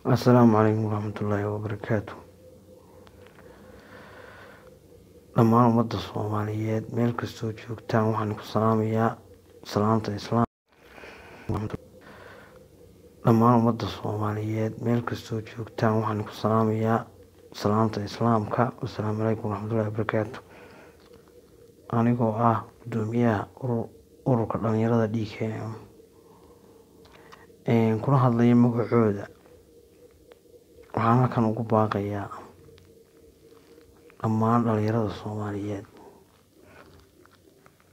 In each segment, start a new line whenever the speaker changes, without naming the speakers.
Assalaamu calaykum waraxmatullaahi wabarakaatu. Dhammaan ummadda Soomaaliyeed meel kastoo joogtaan, waxaan ku salaamayaa salaamta Islaam. Dhammaan ummadda Soomaaliyeed meel kastoo joogtaan, waxaan ku salaamayaa salaamta Islaamka. Assalaamu calaykum waraxmatullaahi wabarakaatu. Anigoo ah guddoomiyaha ururka dhalinyarada DKM, kuna hadlaya magacooda, waxaan halkan ugu baaqayaa dhammaan dhalinyarada Soomaaliyeed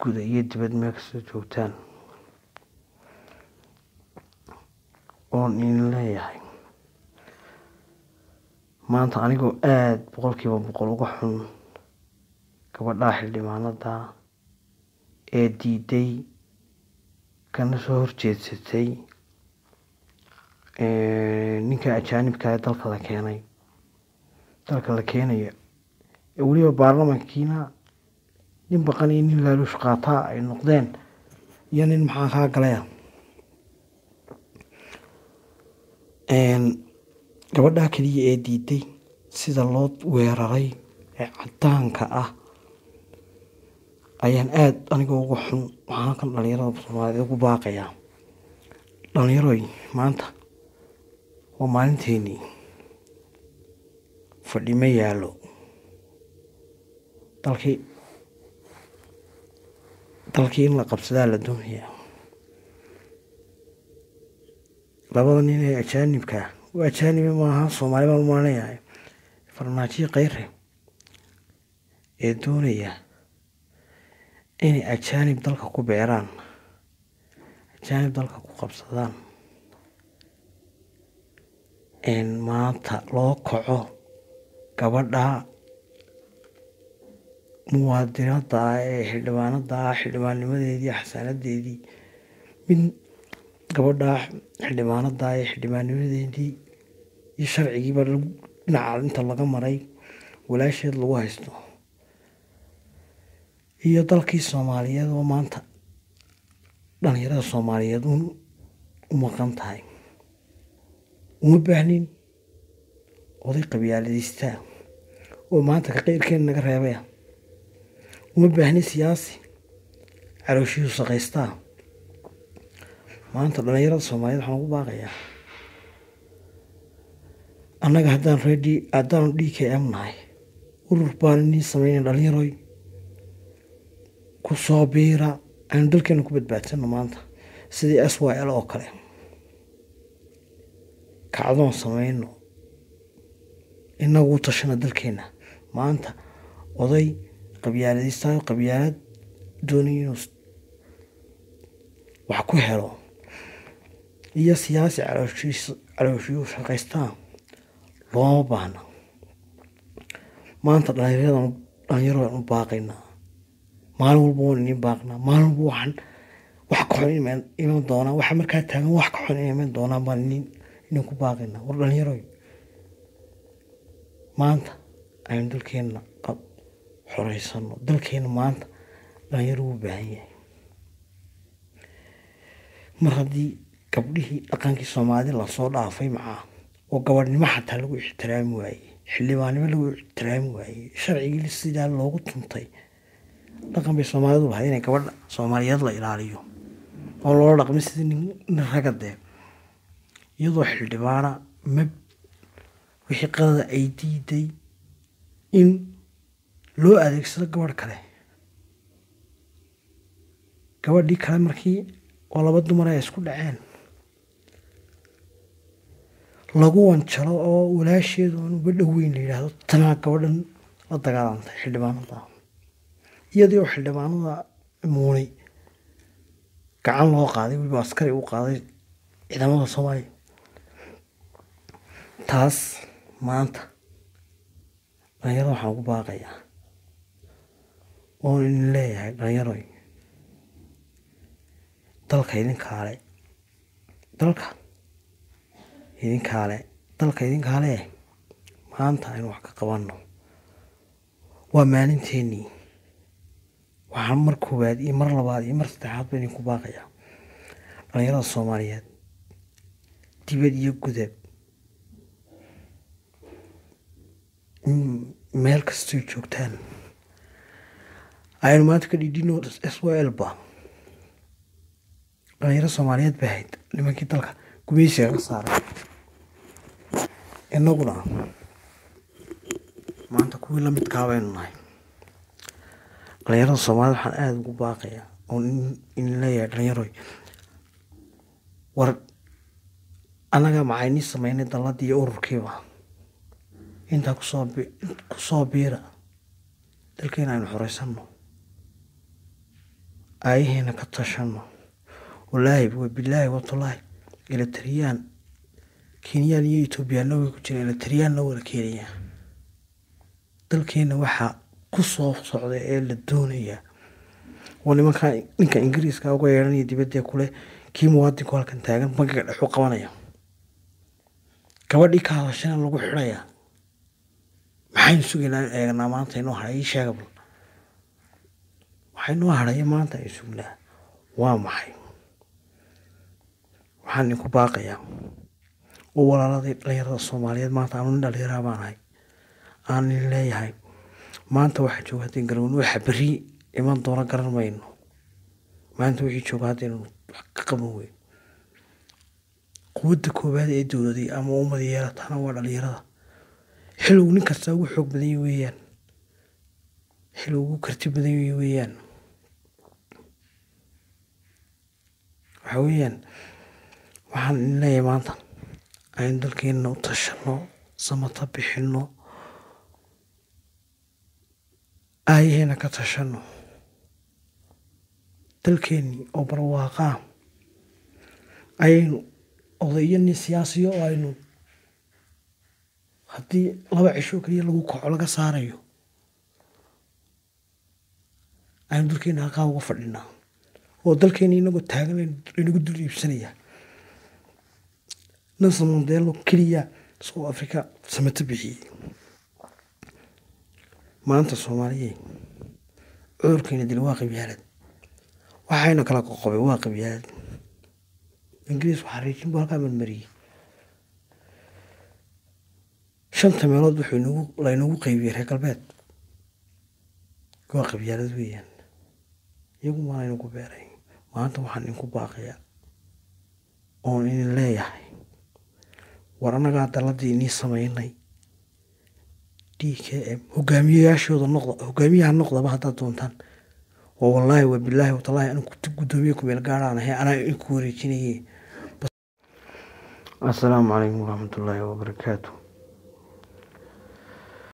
guda iyo dibad meel kastoo joogtaan, oon idin leeyahay maanta anigoo aada 100% uga xun gabadha xildhibaanada ee diiday kana soo horjeedsatay ninka ajaanibka ee dalka la keenay, dalka la keenayo, ee weliba baarlamankiina nin baqan iyo nin laaluush qaataa ay noqdeen iyo nin maxaa kaa galaya. Gabadha keliya ee diiday sida loo weeraray ee cadaanka ah ayaan aada anigoo uga xun. Waxaan halkan dhalinyarada Soomaaliyeed ugu baaqayaa: dhalinyaroy, maanta waa maalinteenii, fadhi ma yaalo. Dalkii in la qabsadaa la doonayaa. Labada nin ee ajaanibka, waa ajaanibi maaha, Soomaali baan umaalinayaa, Farmaajiyo Kheyre, ee doonaya inay ajaanib dalka ku beeraan, ajaanib dalka ku qabsadaan, maanta loo kaco gabadha muwaadinada ah ee xildhibaanada ah, xildhibaannimadeedii, xasaanadeedii, mid gabadha xildhibaanada ah ee xildhibaannimadeedii iyo sharcigiiba dhinaca inta laga maray walaasheed lagu haysto, iyo dalkii Soomaaliyeed oo maanta dhalinyarada Soomaaliyeed u maqan tahay. Uma baahnin oday qabyaaladiistaa oo maanta ka qeyrkeena naga reebaya. Uma baahnin siyaasi calooshiisu shaqaystaa. Maanta dhalinyarada Soomaaliyeed waxaan ugu baaqayaa, annaga haddaan reedi haddaanu DKM nahay, urur baan inii sameynay. Dhalinyaroy, ku soo biira, aynu dalkeena ku badbaadsano maanta sidii SYL oo kale. Kacdoon sameyno, inagu u tashano dalkeena. Maanta oday qabyaaladiista, qabyaalad doonay inuu wax ku helo, iyo siyaasi calooshiyu shaqaystaa looma baahna. Maanta dhalinyaradan, dhalinyaro u baaqaynaa. Maalin walba waan iniin baaqnaa. Maalin walba waxaan wax ka xun iman doonaa, waxa markaa taagan wax ka xun iman doonaan baan inin ku baaqaynaa. War dhalinyaroy, maanta aynu dalkeena xoreysano. Dalkeena maanta dhalinyaro u baahan yahay. Mar haddii gabdhihii dhaqankii Soomaalida lasoo dhaafay macaa oo gabadhnimo xataa lagu ixtiraami waayey, xildhibaannimo lagu ixtiraami waayey, sharcigii sidaa loogu tuntay, dhaqan bay Soomaalidu lahayd inay gabadha Soomaaliyeed la ilaaliyo oo loola dhaqmay sidii nin raga dee. Iyadoo xildhibaana ma wixii qadada ay diiday in loo adeegsado gabadh kale, gabadhii kale markii oo laba dumar ay isku dhaceen lagu wanjalo oo walaasheedu aan uba dhoweyn la yidhaahdo tanaa gabadhan la dagaalantay xildhibaanada, iyadii oo xildhibaanada muunay gacan loo qaaday, weliba askari u qaaday ciidamada Soomaaliya. Taas maanta dhalinyarada waxaan ugu baaqayaa oon idin leeyahay: dhalinyaroy, dalka idinkaale, dalka idinkaale, dalka idinkaale, maanta aynu wax ka qabanno. Waa maalinteenii. Waxaan mar koowaad iyo mar labaad iyo mar saddexaad ba idinku baaqayaa dhalinyarada Soomaaliyeed dibad iyo gudab. Meel kastoy joogtaan aynu maanta ka dhidhino. SYL ba dhalinyaro Soomaaliyeed bay ahayd nimankii dalka gumeysiga ka saaray. Innaguna maanta kuwii lamidkaa baynu nahay. Dhalinyarada Soomaalida waxaan aada ugu baaqayaa oon in leeyahay: dhalinyaroy, war annagaa macaynii sameynay dalladii iyo ururkiiba, intaa kusoo biira. Dalkeena aynu xoreysano, aayaheena ka tashano. Wallaahi wabilaahi watallaahi, Eritreyaan, Kenyaan iyo Etoobiyaanna way ku jiraan, Eritriyaanna waa la keenayaa. Dalkeena waxaa ku soo socda ee la doonayaa waa nimanka ninka Ingiriiska uga yeedhanaya dibadda kule kii muwaadinku halkan taagan bangiga dhex u qabanaya, gabadhii ka hadashana lagu xidhayaa. Maxaynu sugaynaa eegnaa maanta inoo hadhay? Ii sheega bal, waxay noo hadhaya maanta ay sugnaa waa maxay? Waxaan idinku baaqayaa oo walaaladii dhalinyarada Soomaaliyeed, maanta anu nin dhalinyaraa baan ahay, aan idin leeyahay: maanta waxaa jooga haddii garoon, waxa berri iman doona garan mayno. Maanta wixii jooga haddaynu wax ka qaban weyn, quwadda koowaad ee dowladay ama ummad yeelatana waa dhalinyarada. Xilligu nin kasta ugu xoog badan yahay weeyaan, xilligu ugu karti badan yahay weeyaan. Waxa weeyaan, waxaan idin leeyahay maanta aynu dalkeena u tashano, samata bixino, aayaheena ka tashano. Dalkeenii oo barwaaqaa ayaynu odayo nin siyaasiyo oo aynu haddii 2 cisho keliya lagu kaco laga saarayo, aynu dalkeena halkaa uga fadhinaa oo dalkeeni inagoo taagan laynagu dul iibsanayaa. Nelson Mandela keliya South Africa samato bixiyey. Maanta Soomaaliya cudurkeena dil waa qabyaalad, waxayna kala qoqobay waa qabyaalad. Ingiriis waxaa riijin buu halkaa marmariyey shanta meelood, wuxuu inagu laynagu qaybiyey reer galbeed waa qabyaalad weeyaan, iyagu maa laynagu beeray. Maanta waxaan idinku baaqayaa oon idin leeyahay: war annagaa dalladii inii sameynay DKM, hogaamiyeyaashooda noqda, hogaamiyaha noqdaba haddaad doontaan. Oo wallaahi wabilaahi watallaahi, anigu guddoomiye kumeel gaaraan ahay, anaa idinku wareejinaye. Assalaamu calaykum waraxmatullaahi wabarakaatu.